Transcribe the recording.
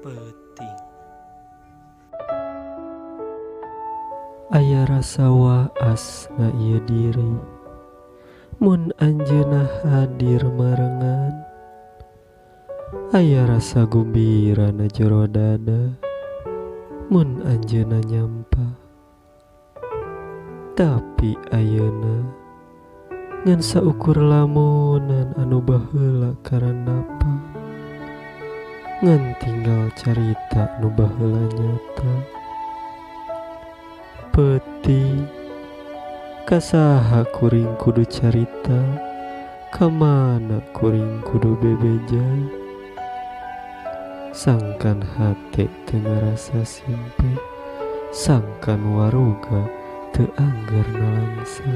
Peuting. Aya rasa waas na ieu diri mun anjeunna hadir marengan. Aya rasa gumbira na jero dada mun anjeunna nyampa. Tapi ayeuna ngan saukur lamunan anu baheula karandapa, ngan tinggal carita nu baheula nyata. Peuting kasaha kuring kudu carita, kamana kuring kudu bebeja. Sangkan hate teu ngarasa simpe, sangkan waruga teu angger nalangsa.